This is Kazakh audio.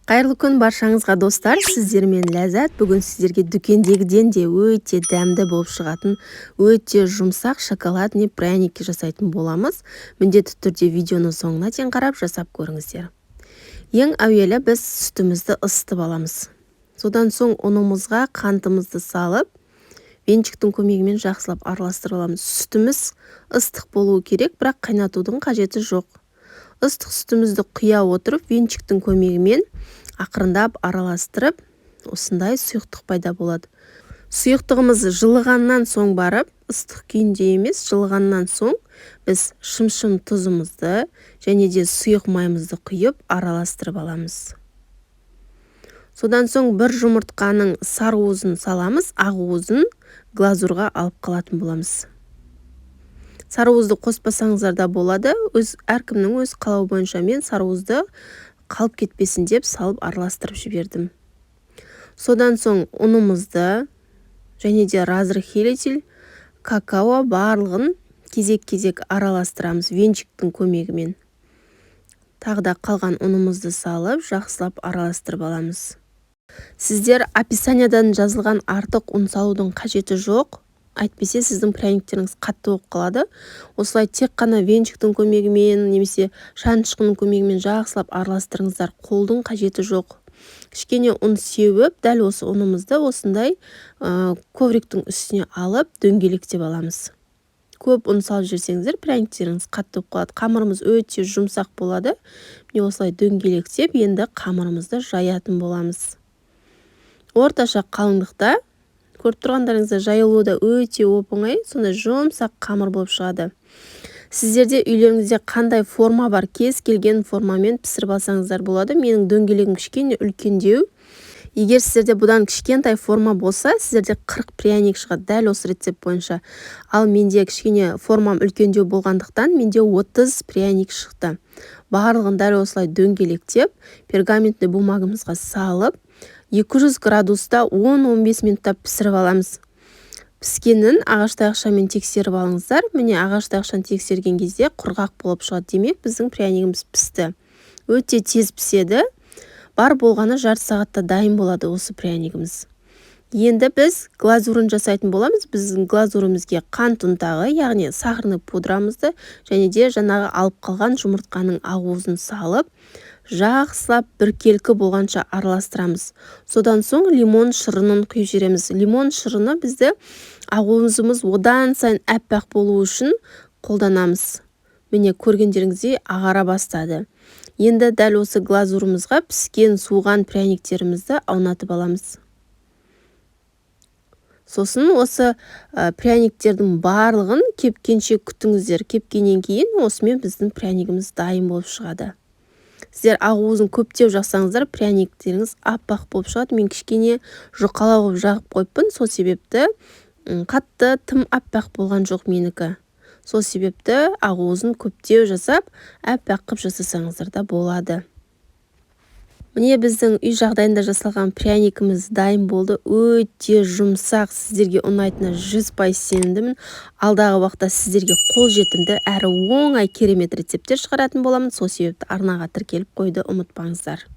Қайырлы күн баршаңызға, достар! Сіздермен Ләззат. Бүгін сіздерге дүкендегіден де өте дәмді болып шығатын, өте жұмсақ шоколадный пряники жасайтын боламыз. Міндетті түрде видеоны соңына дейін қарап, жасап көріңіздер. Ең әуелі біз сүтімізді ысытып аламыз. Содан соң ұнымызға қантымызды салып, венчиктің көмегімен жақсылап араластырып аламыз. Сүтіміз ыстық болуы керек, бірақ қайнатудың қажеті жоқ. Ыстық сүтімізді құя отырып, венчиктің көмегімен ақырындап араластырып, осындай сұйықтық пайда болады. Сұйықтығымыз жылығаннан соң барып, ыстық күйінде емес, жылығаннан соң біз шымшым тұзымызды және де сұйық майымызды құйып, араластырып аламыз. Содан соң бір жұмыртқаның сары уызын саламыз, ақ уызын глазурға алып қалатын боламыз. Сары уызды қоспасаңыздар да болады, өз әркімнің өз қалауы бойынша. Мен сары уызды қалып кетпесін деп салып, араластырып жібердім. Содан соң ұнымызды және де разрыхлитель, какао, барлығын кезек-кезек араластырамыз венчиктің көмегімен. Тағы да қалған ұнымызды салып, жақсылап араластырып аламыз. Сіздер описаниядан жазылған артық ұн салудың қажеті жоқ, әйтпесе сіздің пряниктеріңіз қатты болып қалады. Осылай тек қана венчиктің көмегімен немесе шанышқының көмегімен жақсылап араластырыңыздар, қолдың қажеті жоқ. Кішкене ұн сеуіп, дәл осы ұнымызды осындай ковриктің үстіне алып, дөңгелектеп аламыз. Көп ұн салып жіберсеңіздер, пряниктеріңіз қатты болып қалады. Қамырымыз өте жұмсақ болады. Міне, осылай дөңгелектеп, енді қамырымызды жаятын боламыз орташа қалыңдықта. Көріп тұрғандарыңыздай, жайылуы да өте оп оңай, сондай жұмсақ қамыр болып шығады. Сіздерде үйлеріңізде қандай форма бар, кез келген формамен пісіріп алсаңыздар болады. Менің дөңгелегім кішкене үлкендеу. Егер сіздерде бұдан кішкентай форма болса, сіздерде 40 пряник шығады дәл осы рецепт бойынша. Ал менде кішкене формам үлкендеу болғандықтан, менде 30 пряник шықты. Барлығын дәл осылай дөңгелектеп, пергаментный бумагамызға салып, 200 градуста 10-15 минутта пісіріп аламыз. Піскенін ағаш таяқшамен тексеріп алыңыздар. Міне, ағаш таяқшаны тексерген кезде құрғақ болып шығады, демек, біздің прянигіміз пісті. Өте тез піседі, бар болғаны жарты сағатта дайын болады осы прянигіміз. Енді біз глазурын жасайтын боламыз. Біздің глазурымызге қант ұнтағы, яғни сахарный пудрамызды және де жаңағы алып қалған жұмыртқаның ақуызын салып, жақсылап біркелкі болғанша араластырамыз. Содан соң лимон шырынын құйып жібереміз. Лимон шырыны бізді ақуызымыз одан сайын аппақ болу үшін қолданамыз. Міне, көргендеріңіздей, ағара бастады. Енді дәл осы глазурымызға піскен, суыған пряниктерімізді аунатып аламыз. Сосын осы пряниктердің барлығын кепкенше күтіңіздер. Кепкеннен кейін осымен біздің прянигіміз дайын болып шығады. Сіздер ақуызын көптеу жақсаңыздар, пряниктеріңіз аппақ болып шығады. Мен кішкене жұқалау қылып жағып қойыппын, сол себепті қатты тым аппақ болған жоқ менікі. Сол себепті ақуызын көптеу жасап, аппақ қылып жасасаңыздар да болады. Міне, біздің үй жағдайында жасалған пряникіміз дайын болды. Өте жұмсақ, сіздерге ұнайтынына 100% сенімдімін. Алдағы уақытта сіздерге қолжетімді әрі оңай керемет рецепттер шығаратын боламын. Сол себепті арнаға тіркеліп қоюды ұмытпаңыздар.